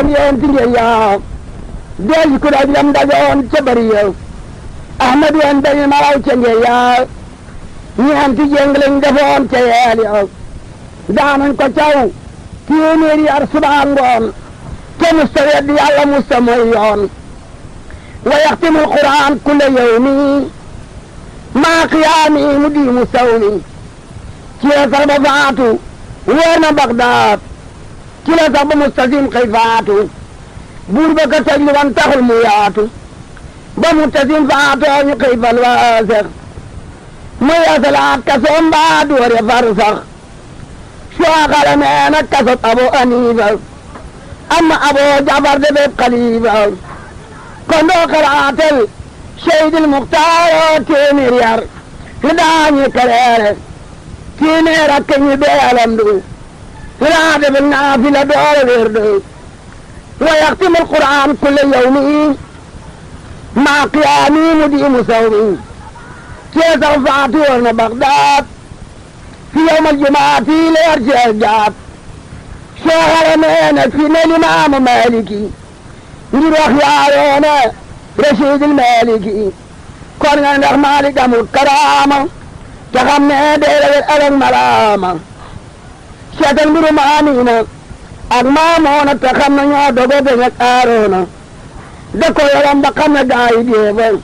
leen yéen ci ngeen yaa del ku daj lam dajoon ca bari yow ahmad yéen dañu maraw ca ngeen yaa ñeenti jéng lañ defoon ca yeel yow daanañ ko caw téeméeri yar subaa ngoon te musta weddi yàlla musta mooy yoon wa yaxtimul quraan kulla yawmi maa qiyaami mu di mu sawmi ci la sax ba faatu wóor na Bagdaad ci la sax ba mustasim xëy faatu buur ba ka tëj li wan taxul mu yaatu ba mustasim faatoo ñu xëy fal waasex mu yeesalaat kasoom mbaa doore far sax soo xale nee na kasob Abu Hanifa amma Abu Jafar de bépp xalifa kon doo xalaatel Seydil Muxtaar téeméer yar li daañu kaleere téeméer ak ñi beelam du li daa defal naafila doole wér du wa yaxtimul Qur'aan kulla yawmi maa qiyaami mu di mu sawmi ceesax faatu woon na Bagdaad fi yawmal jumaati leer cees jaat sooxale meene fi ne limaamu Maaliki ngir wax yaayoona Rasiidul Maaliki kon nga ndax Maalik amul karaama te xam ne deelewel alak malaama seetal mbiru Maamina ak Maamoona te xam ne ñoo dogo beñ ak Aaroona da ko yoram ba xam ne gaayi deefal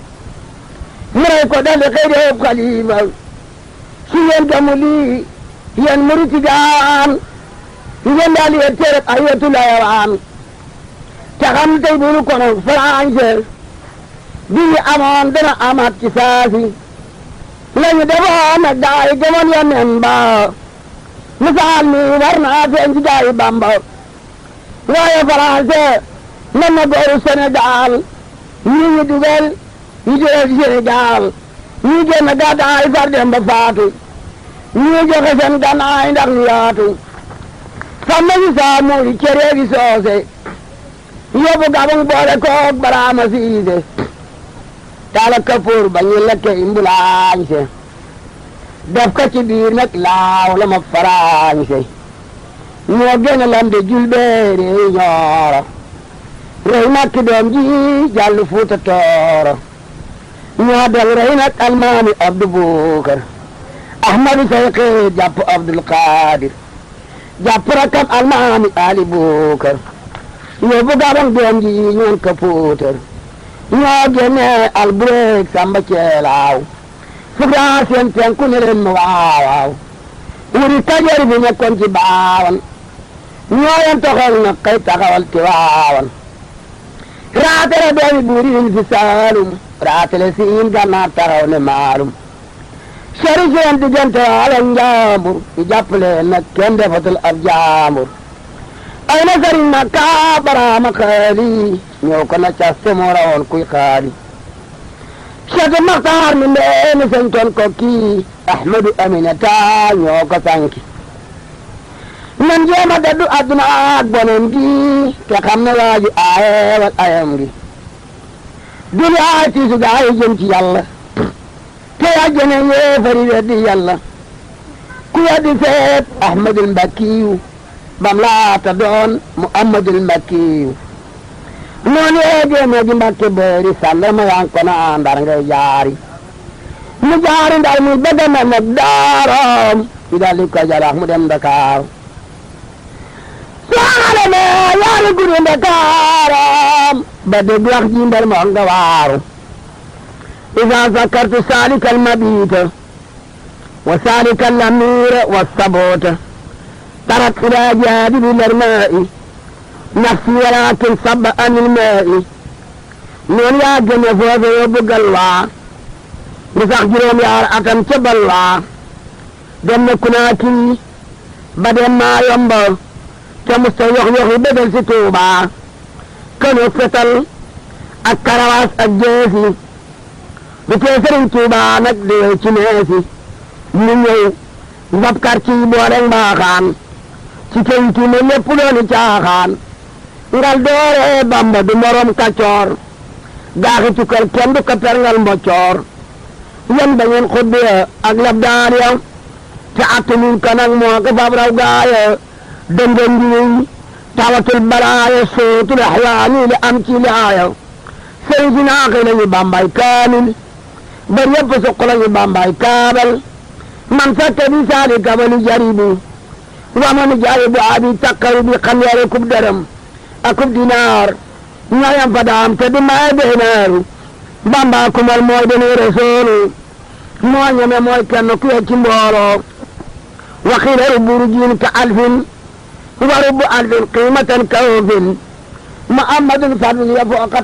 mu rey ko daldi xëy deef xalifa si yéen gamu lii yéen murit gaan ngeen daal yéen téereb ay wetu layawaan te xam tey bulu kono français bii amoon dana amaat ci saasi lañu defoon ak gaa yi gëmoon Yonent ba misaal mi war naa feeñ ci gaa yi Bamba waaye français nan na gooru Sénégal ñi ñu dugal ñu jëlee ci Sénégal ñi génn gàddaay far dem ba faatu ñi joxe seen gannaay ndax ñu yaatu xam nañu saa muuri cere gi soose yóbbu Gabon boole koog Baraama Siise taala kapoor ba ñu lekke imbulaañse def ko ci biir nag laaw la ma faraañse ñoo gën a lam de julbeere ñooro rey nag doom ji jàll Fuuta Tooro ñoo del rey nag almaami Abdu Bukar Ahmadu Sayxi jàpp Abdul Qaadir jàpp rakam almaami Ali Bukar yóbbu Gabon doom ji ñoon ka puutar ñoo génne Albureeg Samba Ceelaaw fukraar seen penku ne leen ma waawaaw wuri Kajoor bi nekkoon ci baawan ñoo yen toxal na kay taxawal ci waawan raatale doomi buuri yin fi Saalum raatale siin Gànnaar taxaw ne maalum sori seen diggante Waalo Njaambur ñu jàppale nag kenn defatul ab jaambur ay na sëriñ ma kaa Baraama xaali ñëw ko na cas te moo rawoon kuy xaali Cheikh Maxtaar mi ndeeni sañtoon ko kii Ahmadu Aminata ñoo ko sanki nan jéema daddu adduna ak bonam gi te xam ne waaju aayewal ayam gi duniyaa tiisu gaa yi jëm ci yàlla te àjjana yéefari weddi yàlla ku weddi seet Ahmadul Mbakkiyu bam laata doon Muhammadul Mbakkiyu noonu yeegéeme gi Mbakke boori sàlle ma yan ko na Ndar ngay jaari mu jaari Ndar muy bëgg na nag daaroom ci daldi ko jarax mu dem Dakar saale me yaari guri Ndakaaram ba dégg wax ji Ndar moo nga waaru إذا ذكرت سالك المبيت وسالك الأمير والثبوت ترك إلى جانب الماء نفسي ولكن صب عن الماء نون يا جنة فوز يبقى الله بسخ جرم يا أتم تب الله دم كناكي بدل ما ينبغ كمستويخ يخي بدل ستوبا كانوا فتل الكرواس الجيسي bu tee Sëriñ Tuubaa nag dee ci neesi mu ñëw ngab quartier boole mbaaxaan ci këyitu ne lépp dooni caaxaan ngal doore Bamba du morom kacoor gaaxi tukkal kenn du ko perngal mboccoor yan ba ngeen xuddiya ak lab daan ya te attanuñ ko nag moo ko fab raw gaaya dënga ngiñ tawatul balaaya sootul axyaani li am ci laaya sëriñ si naaxi lañu bambay kaamil bër yëpp suq lañu bambay kaabal man sakke bi saali kabali jaribi wamani jaribu abi takkaru bi xam yare kub dërëm akub dinaar ñayam fa daam te di maye deenaaru bamba kumal mooy deni resoolu moo ñeme mooy kenn ku ye ci mbooloo waxiila rubbu jiin ka alfin wa rubbu alfin qiimatan ka ofin muhammadun fadl ya fooqa